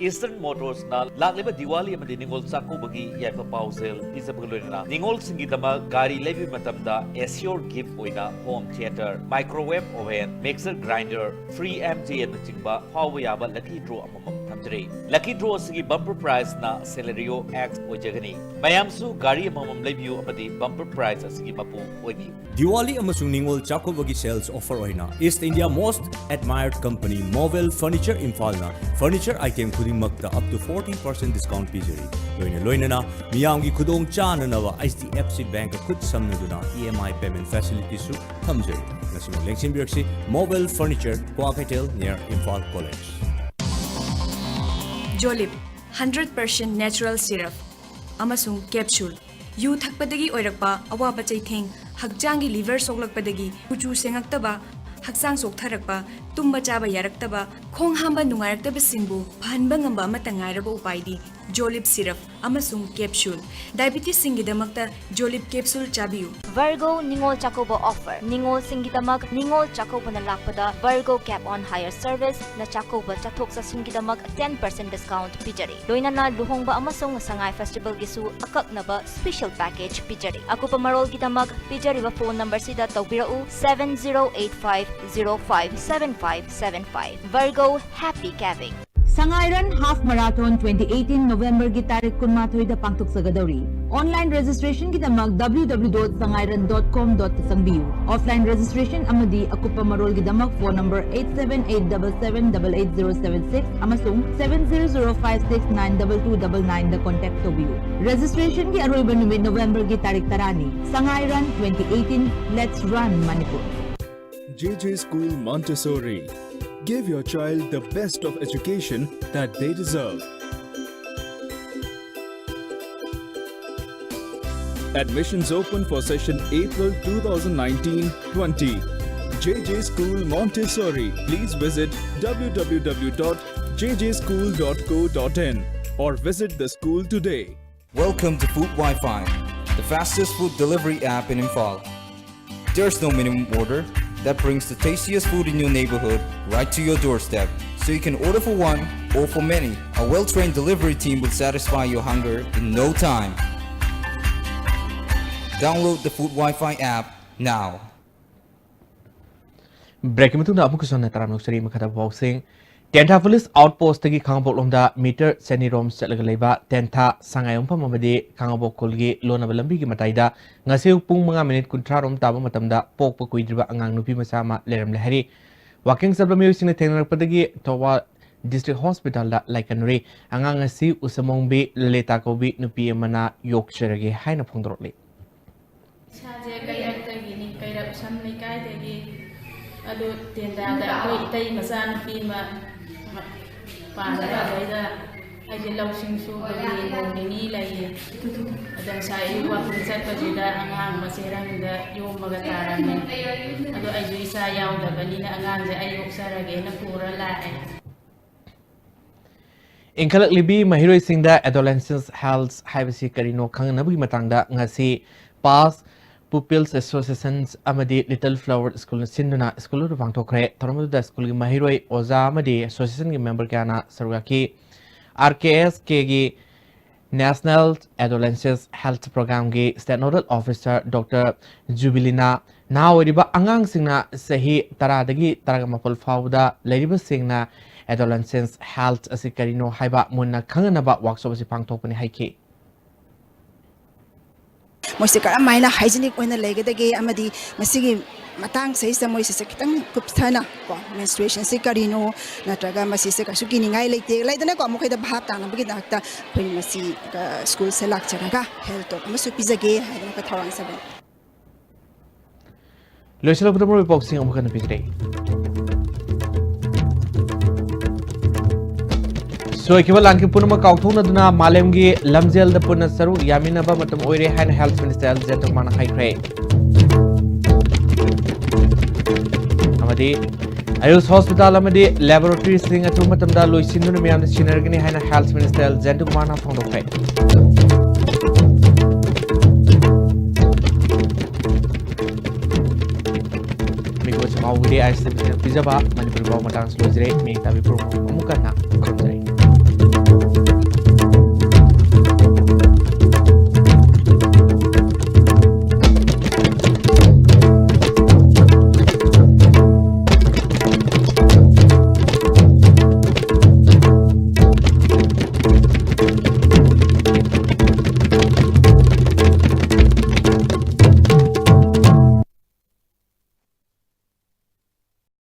Eastern Motors ꯅ ꯂꯥꯛꯂꯤꯕ ꯗꯤꯋꯥꯂꯤ ꯑꯃꯗꯤ ꯅꯤꯉꯣꯜ ꯆꯥꯛꯀꯧꯕꯒꯤ ꯌꯥꯏꯐ ꯄꯥꯎꯖꯦꯜ ꯄꯤꯖꯕꯒ ꯂꯣꯏꯅꯅ ꯅꯤꯉꯣꯜꯁꯤꯡꯒꯤꯗꯃꯛ ꯒꯥꯔꯤ ꯂꯩꯕꯒꯤ ꯃꯇꯝꯗ Assure Gift ꯑꯣꯏꯅ home theatre, microwave oven, mixer grinder, free M J N ꯅꯆꯤꯡꯕ ꯐꯥꯎꯕ ꯌꯥꯕ lucky draw ꯑꯃꯃꯝ ꯊꯝꯖꯔꯤ꯫ Lucky draw ꯑꯁꯤꯒꯤ bumper prize ꯅ Celerio X ꯑꯣꯏꯖꯒꯅꯤ꯫ ꯃꯌꯥꯝꯁꯨ ꯒꯥꯔꯤ ꯑꯃꯃꯝ ꯂꯩꯕꯤꯌꯨ ꯑꯃꯗꯤ bumper prize ꯑꯁꯤꯒꯤ ꯃꯄꯨ ꯑꯣꯏꯕꯤꯌꯨ꯫ ꯗꯤꯋꯥꯂꯤ ꯑꯃꯁꯨꯡ ꯅꯤꯉꯣꯜ ꯆꯥꯛꯀꯧꯕꯒꯤ sales offer ꯑꯣꯏꯅ East India most admired company Movel Furniture ꯏꯝꯐꯥꯜꯅ furniture item ꯈꯨꯗꯤꯡꯃꯛꯇ up to forty percent discount ꯄꯤꯖꯔꯤ꯫ ꯂꯣꯏꯅ ꯂꯣꯏꯅꯅ ꯃꯤꯌꯥꯝꯒꯤ ꯈꯨꯗꯣꯡ ꯆꯥꯅꯅꯕ H D F C Bank ꯈꯨꯠ ꯁꯝꯅꯗꯨꯅ E M I payment facility ꯁꯨ ꯊꯝꯖꯔꯤ꯫ ꯉꯁꯤꯃꯛ ꯂꯦꯡꯁꯤꯟꯕꯤꯔꯛꯁꯤ, Movel Furniture, Kwakeithel, near Imphal College꯫ Jolib, hundred percent natural syrup ꯑꯃꯁꯨꯡ capsule꯫ ꯌꯨ ꯊꯛꯄꯗꯒꯤ ꯑꯣꯏꯔꯛꯄ ꯑꯋꯥꯕ ꯆꯩꯊꯦꯡ, ꯍꯛꯆꯥꯡꯒꯤ liver ꯁꯣꯛꯂꯛꯄꯗꯒꯤ ꯀꯨꯆꯨ ꯁꯦꯡꯉꯛꯇꯕ, ꯍꯛꯆꯥꯡ ꯆꯣꯛꯊꯔꯛꯄ, ꯇꯨꯝꯕ ꯆꯥꯕ ꯌꯥꯔꯛꯇꯕ, ꯈꯣꯡ ꯍꯥꯝꯕ ꯅꯨꯡꯉꯥꯏꯔꯛꯇꯕꯁꯤꯡꯕꯨ ꯐꯍꯟꯕ ꯉꯝꯕ ꯑꯃꯠꯇ ꯉꯥꯏꯔꯕ ꯎꯄꯥꯏꯗꯤ Jolib syrup ꯑꯃꯁꯨꯡ capsule꯫ Diabetes ꯁꯤꯡꯒꯤꯗꯃꯛꯇ Jolib capsule ꯆꯥꯕꯤꯌꯨ꯫ Virgo Ningol Chakkouba offer꯫ ꯅꯤꯉꯣꯜꯁꯤꯡꯒꯤꯗꯃꯛ ꯅꯤꯉꯣꯜ ꯆꯥꯛꯀꯧꯕꯅ ꯂꯥꯛꯄꯗ Virgo Cab on Hire service ꯅ ꯆꯥꯛꯀꯧꯕ ꯆꯠꯊꯣꯛ ꯆꯠꯁꯤꯟꯒꯤꯗꯃꯛ ten percent discount ꯄꯤꯖꯔꯤ꯫ ꯂꯣꯏꯅꯅ ꯂꯨꯍꯣꯡꯕ ꯑꯃꯁꯨꯡ ꯁꯉꯥꯏ festival ꯒꯤꯁꯨ ꯑꯀꯛꯅꯕ special package ꯄꯤꯖꯔꯤ꯫ ꯑꯀꯨꯞꯄ ꯃꯔꯣꯜꯒꯤꯗꯃꯛ ꯄꯤꯖꯔꯤꯕ phone number ꯁꯤꯗ ꯇꯧꯕꯤꯔꯛꯎ, seven zero eight five zero five seven five seven five꯫ Virgo, happy cabbing! Sangairan Half Marathon twenty eighteen November ꯒꯤ ꯇꯥꯔꯤꯛ ꯀꯨꯟꯃꯥꯊꯣꯏꯗ ꯄꯥꯡꯊꯣꯛꯆꯒꯗꯧꯔꯤ꯫ Online registration ꯒꯤꯗꯃꯛ W W W dot sangairan dot com ꯗ ꯆꯪꯕꯤꯌꯨ꯫ Offline registration ꯑꯃꯗꯤ ꯑꯀꯨꯞꯄ ꯃꯔꯣꯜꯒꯤꯗꯃꯛ phone number eight seven eight double seven double eight zero seven six ꯑꯃꯁꯨꯡ seven zero zero five six nine double two double nine ꯗ contact ꯇꯧꯕꯤꯌꯨ꯫ Registration ꯒꯤ ꯑꯔꯣꯏꯕ ꯅꯨꯃꯤꯠ November ꯒꯤ ꯇꯥꯔꯤꯛ ꯇꯔꯥꯅꯤ꯫ Sangairan twenty eighteen, let's run Manipur! J J School Montessori. Give your child the best of education that they deserve. Admissions open for session April two thousand nineteen twenty. J J School Montessori. Please visit W W W dot J J school dot co dot in or visit the school today. Welcome to Food Wi-Fi, the fastest food delivery app in Imphal. There's no minimum order that brings the tastiest food in your neighborhood right to your doorstep. So you can order for one or for many. A well-trained delivery team will satisfy your hunger in no time. Download the Food Wi-Fi app now. Break ꯀꯤ ꯃꯇꯨꯡꯗ ꯑꯃꯨꯛꯀꯁꯨ ꯍꯟꯅ ꯇꯔꯥꯝꯅ ꯑꯣꯛꯆꯔꯤ꯫ ꯃꯈꯥ ꯇꯥꯕ ꯄꯥꯎꯁꯤꯡ ꯇꯦꯟꯊꯥ police out ꯄꯣꯁꯇꯒꯤ ꯈꯥꯉꯕꯣꯛꯂꯣꯝꯗ metre ꯆꯅꯤꯔꯣꯝ ꯆꯠꯂꯒ ꯂꯩꯕ ꯇꯦꯟꯊꯥ ꯁꯉꯥꯏꯌꯨꯝꯐꯝ ꯑꯃꯗꯤ ꯈꯥꯉꯕꯣꯛ ꯈꯨꯜꯒꯤ ꯂꯣꯟꯅꯕ ꯂꯝꯕꯤꯒꯤ ꯃꯇꯥꯏꯗ ꯉꯁꯤ ꯄꯨꯡ ꯃꯉꯥ ꯃꯤꯅꯤꯠ ꯀꯨꯟꯊ꯭ꯔꯥ ꯔꯣꯝ ꯇꯥꯕ ꯃꯇꯝꯗ ꯄꯣꯛꯄ ꯀꯨꯏꯗ꯭ꯔꯤꯕ ꯑꯉꯥꯡ ꯅꯨꯄꯤ ꯃꯆꯥ ꯑꯃ ꯂꯩꯔꯝꯂꯦ ꯍꯥꯏꯔꯤ꯫ ꯋꯥꯀꯤꯡ ꯆꯠꯄ ꯃꯤꯑꯣꯏꯁꯤꯡꯅ ꯊꯦꯡꯅꯔꯛꯄꯗꯒꯤ ꯊꯧꯕꯥꯜ ꯗꯤꯁꯇ꯭ꯔꯤꯛ ꯍꯣꯁꯄꯤꯇꯥꯜꯗ ꯂꯥꯏꯀꯠꯅꯔꯤ꯫ ꯑꯉꯥꯡ ꯑꯁꯤ ꯎꯁꯃꯣꯡꯕꯤ ꯂꯂꯤꯇꯥ ꯀꯧꯕꯤ ꯅꯨꯄꯤ ꯑꯃꯅ ꯌꯣꯛꯆꯔꯒꯦ ꯍꯥꯏꯅ ꯐꯣꯡꯗꯣꯔꯛꯂꯤ꯫ ꯏꯁꯥꯁꯦ ꯀꯩꯔꯛꯇꯒꯤꯅꯤ, ꯀꯩꯔꯛ ꯎꯁꯝ ꯂꯩꯀꯥꯏꯗꯒꯤ꯫ ꯑꯗꯨ ꯇꯦꯟꯊꯥꯗ ꯑꯩꯈꯣꯏ ꯏꯇꯩ ꯃꯆꯥꯅꯨꯄꯤ ꯑꯃ ꯄꯥꯟꯕ ꯑꯗꯩꯗ ꯑꯩꯁꯦ ꯂꯧꯁꯤꯡ ꯁꯨꯕꯒꯤ ꯅꯣꯡ ꯅꯤꯅꯤ ꯂꯩꯌꯦ꯫ ꯑꯗ ꯉꯁꯥꯏ ꯑꯌꯨꯛ ꯋꯥꯀꯤꯡ ꯆꯠꯄꯁꯤꯗ ꯑꯉꯥꯡ ꯑꯃ ꯆꯦꯔꯪꯗ ꯌꯣꯝꯃꯒ ꯇꯥꯔꯝꯃꯦ꯫ ꯑꯗꯣ ꯑꯩꯁꯨ ꯏꯆꯥ ꯌꯥꯎꯗꯕꯅꯤꯅ ꯑꯉꯥꯡꯁꯦ ꯑꯩ ꯌꯣꯛꯆꯔꯒꯦꯅ ꯄꯨꯔ ꯂꯥꯛꯑꯦ꯫ ꯏꯟꯈꯠꯂꯛꯂꯤꯕꯤ ꯃꯍꯩꯔꯣꯏꯁꯤꯡꯗ adolescent health ꯍꯥꯏꯕꯁꯤ ꯀꯔꯤꯅꯣ ꯈꯪꯅꯕꯒꯤ ꯃꯇꯥꯡꯗ ꯉꯁꯤ ꯄꯥꯁ Pupils Associations ꯑꯃꯗꯤ Little Flower School ꯁꯤꯟꯗꯨꯅ ꯁ꯭ꯀꯨꯜ ꯑꯗꯨ ꯄꯥꯡꯊꯣꯛꯈ꯭ꯔꯦ꯫ ꯊꯧꯔꯝ ꯑꯗꯨꯗ ꯁ꯭ꯀꯨꯜꯒꯤ ꯃꯍꯩꯔꯣꯏ, ꯑꯣꯖꯥ ꯑꯃꯗꯤ association ꯒꯤ member ꯀꯌꯥꯅ ꯁꯔꯨꯛ ꯌꯥꯈꯤ꯫ ꯑꯥꯔ ꯀꯦ ꯑꯦꯁ ꯀꯦꯒꯤ National Adolescent Health Program ꯒꯤ State Nodal Officer ꯗꯣꯛꯇꯔ ꯖꯨꯕꯤꯂꯤꯅꯥ ꯅꯍꯥ ꯑꯣꯏꯔꯤꯕ ꯑꯉꯥꯡꯁꯤꯡꯅ ꯆꯍꯤ ꯇꯔꯥꯗꯒꯤ ꯇꯔꯥꯃꯥꯄꯜ ꯐꯥꯎꯕꯗ ꯂꯩꯔꯤꯕꯁꯤꯡꯅ adolescent health ꯑꯁꯤ ꯀꯔꯤꯅꯣ ꯍꯥꯏꯕ ꯃꯨꯟꯅ ꯈꯪꯅꯅꯕ workshop ꯑꯁꯤ ꯄꯥꯡꯊꯣꯛꯄꯅꯤ ꯍꯥꯏꯈꯤ꯫ ꯃꯣꯏꯁꯦ ꯀꯔꯝꯍꯥꯏꯅ hygienic ꯑꯣꯏꯅ ꯂꯩꯒꯗꯒꯦ ꯑꯃꯗꯤ ꯃꯁꯤꯒꯤ ꯃꯇꯥꯡꯁꯤꯗꯩꯁꯤꯗ ꯃꯣꯏꯁꯤꯁꯦ ꯈꯤꯇꯪ ꯀꯨꯞꯊꯅ ꯀꯣ, menstruation ꯁꯤ ꯀꯔꯤꯅꯣ, ꯅꯠꯇ꯭ꯔꯒ ꯃꯁꯤꯁꯦ ꯀꯩꯁꯨ ꯀꯤꯅꯤꯡꯉꯥꯏ ꯂꯩꯇꯦ, ꯂꯩꯗꯅꯀꯣ, ꯃꯈꯣꯏꯗ ꯚꯥꯞ ꯇꯥꯅꯕꯒꯤꯗꯃꯛꯇ ꯑꯩꯈꯣꯏꯅ ꯉꯁꯤ, ꯑ, ꯁ꯭ꯀꯨꯜꯁꯦ ꯂꯥꯛꯆꯔꯒ health talk ꯑꯃꯁꯨ ꯄꯤꯖꯒꯦ ꯍꯥꯏꯗꯅ ꯑꯩꯈꯣꯏ ꯊꯧꯔꯥꯡꯖꯕꯅꯤ꯫ ꯂꯣꯏꯁꯤꯜꯂꯛꯄꯗ ꯃꯔꯨꯑꯣꯏꯕ ꯄꯥꯎꯁꯤꯡ ꯑꯃꯨꯛ ꯍꯟꯅ ꯄꯤꯖꯔꯛꯏ꯫ ꯁꯣꯏꯈꯤꯕ ꯂꯥꯟꯈꯤꯕ ꯄꯨꯝꯅꯃꯛ ꯀꯥꯎꯊꯣꯛꯅꯗꯨꯅ ꯃꯥꯂꯦꯝꯒꯤ ꯂꯝꯖꯦꯜꯗ ꯄꯨꯟꯅ ꯁꯔꯨꯛ ꯌꯥꯃꯤꯟꯅꯕ ꯃꯇꯝ ꯑꯣꯏꯔꯦ ꯍꯥꯏꯅ Health Minister ꯑꯦꯜ ꯖꯌꯟꯇꯀꯨꯃꯥꯔꯅ ꯍꯥꯏꯈ꯭ꯔꯦ꯫ ꯑꯃꯗꯤ ꯑꯌꯨꯁ ꯍꯣꯁꯄꯤꯇꯥꯜ ꯑꯃꯗꯤ laboratory ꯁꯤꯡ ꯑꯊꯨꯕ ꯃꯇꯝꯗ ꯂꯣꯏꯁꯤꯟꯗꯨꯅ ꯃꯤꯌꯥꯝꯗ ꯁꯤꯟꯅꯔꯒꯅꯤ ꯍꯥꯏꯅ Health Minister ꯑꯦꯜ ꯖꯌꯟꯇꯀꯨꯃꯥꯔꯅ ꯐꯣꯡꯗꯣꯛꯈ꯭ꯔꯦ꯫ ꯃꯤꯀꯨꯞ ꯑꯁꯤ ꯃꯥꯎꯒꯤꯗꯤ ꯑꯥꯏ ꯑꯦꯁ ꯇꯤ ꯚꯤꯅ ꯄꯤꯖꯕ ꯃꯅꯤꯄꯨꯔꯤ ꯄꯥꯎ ꯃꯇꯥꯡꯁꯨ ꯂꯣꯏꯖꯔꯦ꯫ ꯃꯤꯌꯦꯡ ꯇꯥꯕꯤꯕ ꯄꯨꯝꯅꯃꯛ ꯑꯃꯨꯛ ꯍꯟꯅ